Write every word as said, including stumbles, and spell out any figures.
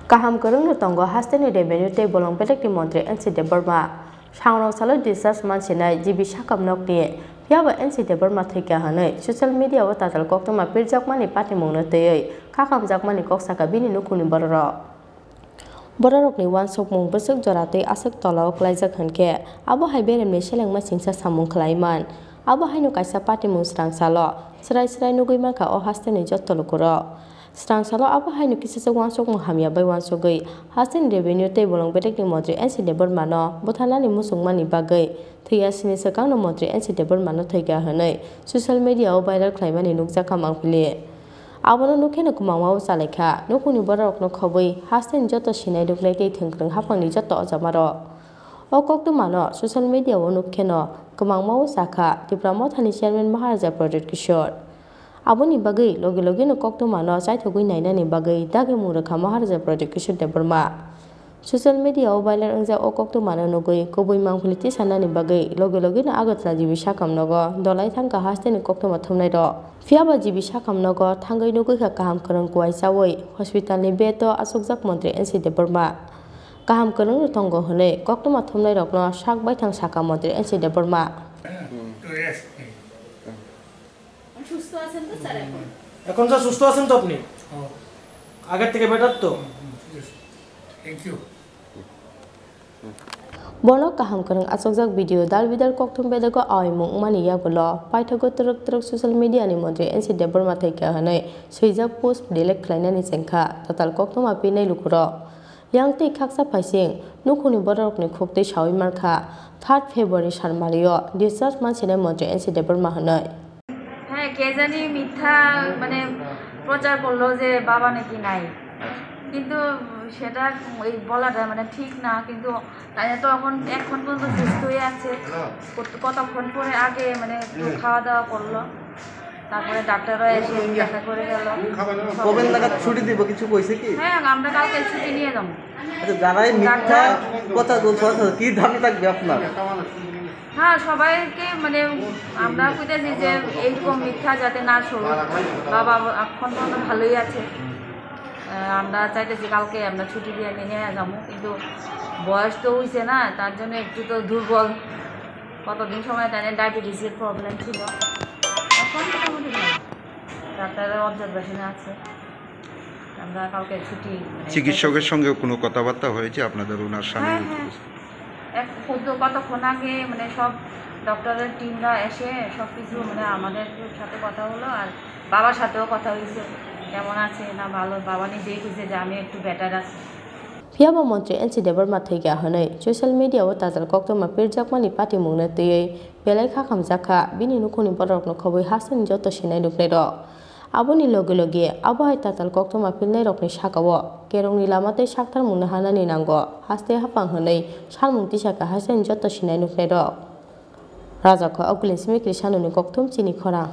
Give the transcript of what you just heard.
Kaham kwrwngno tongo hasteni revenue tei bolong bedekni montri N C Debbarma. Sangrong salo discharge mansinai G B Sakam nokni, phiyaba N C Debbarma thwikha hwnwi social media-o tatal koktwma pirjakmani patimungno twiwi kha khamjakmani kok sakha bini nukhungni bororok. Bororokni uansukmung bwswk jora tei aswk tolao klaijak hwnkhe, abo hai beremni selengma singsa samung khlaiman. Abo haino kaisa patimung srang salo srai srai nugwi mankha o hasteni jotto lukurok. Srang salo abo haino kisasa uansukmung hamya bai uansugwi hasteni revenue tei bolong bedekni montri N C Debbarmano butharnani muchungmani bagwi thwiya sini swkangno montri N C Debbarmano thwikha hwnwi social media-o viral khlaimani nukjakha mangpili. Abono nukheno kwmangma o chalaikha, nukhungni bororokno khobwi hasteni joto sinai rwknai tei thwngkwrwng haphangni joto ojamarok. O koktwmano social media-o nukkheno kwmangma o chakha Tipra Mothani chairman Maharaja Pradyut Kishore. Aboni bagwi logi logino koktwmano chaithogwi nainani bagwi dagimung rwkha Maharaja Pradyut Kishore Debbarma. Social media-o viral wngjak o koktwmano nugwi kubui mangpili tisanani bagwi logi logino Agartala G B Sakam nogo dolai thangkha hasteni koktwma thumnairok. Phiyaba G B Sakam nogo thangwi nugwikha kaham kwrwng kuwai chawi hospitalni bed-o achukjak montri N C Debbarma. Kaham kwrwngno tongo hwnwi koktwma thumnairokno sak baithang sakha montri N C Debbarma. সুস্থ আছেন তো স্যার এখন? এখন স্যার সুস্থ আছেন তো আপনি? আগের থেকে বেটার তো? Thank you. Bono kaham kwrwng achukjak video dal bidal kokthum bedego aoimung wngmani yagulo paithago twrwk twrwk social media ni montri N C Debbarma thwikha hwnwi swijak post delete khlainani chengkha tatal koktwma pinai lukurok. Yang twi khaksa phaising nukhungni bororokni khuktwi sawi mankha, third February sanmario discharge mansinai montri N C Debbarma hwnwi. হ্যাঁ, কে জানি মিথ্যা মানে প্রচার করলো যে বাবা নাকি নাই, কিন্তু সেটা ওই বলাটা মানে ঠিক না। কিন্তু তাই তো এখন এখন পর্যন্ত সুস্থ হয়ে আছে। কত- কতক্ষণ পরে আগে মানে একটু খাওয়া দাওয়া করলো, তারপরে ডাক্তারও এসে দেখা করে গেল। কবে নাগাদ ছুটি দিব কিছু কইছে কি? হ্যাঁ, আমরা কালকে ছুটি নিয়ে যাবো। আচ্ছা, যারা এই মিথ্যা ডাক্তার কথা বলছে, কি দাবি থাকবে আপনার? হ্যাঁ, সবাইকে মানে আমরা কইতেছি যে এইরকম মিথ্যা যাতে না চলুক। বাবা এখন পর্যন্ত ভালোই আছে। আহ, আমরা চাইতেছি কালকে আমরা ছুটি দিয়ে নিয়ে যাবো, কিন্তু বয়স তো হইছে না, তার জন্য একটু তো দুর্বল। কতদিন সময় তাদের ডায়াবেটিসের প্রবলেম ছিল, এখন মোটামুটি ভালো। ডাক্তারের অবজারভেশনে আছে। আমরা কালকে ছুটি, মানে, চিকিৎসকের সঙ্গে কোনো কথাবার্তা হয়েছে আপনাদের, ওনার স্বামী? হ্যাঁ, হ্যাঁ। এক, কত-, কতক্ষণ আগে, মানে, সব ডক্টরের টিমরা এসে সব কিছু, মানে, আমাদের সাথে কথা হলো, আর বাবার সাথেও কথা হয়েছে, কেমন আছে না ভালো। বাবা নিজেই কইছে যে আমি একটু বেটার আছি। Phiyaba montri N C Debbarma thwikha hwnwi social media-o tatal koktwma pirjakmani patimungno twiwi belai kha khamjakha bini nukhungni bororokno khobwi hasteni joto sinai nuknairok. Aboni logi logi abo hai tatal koktwma pilnairokni sakao kerongni lama tei sakthar mungno hanani nango, haste haphang hwnwi salmung tisakha hasteni joto sinai nuknairok. Rajakho Okulin Simi Krishanoni kokthum chini khorang.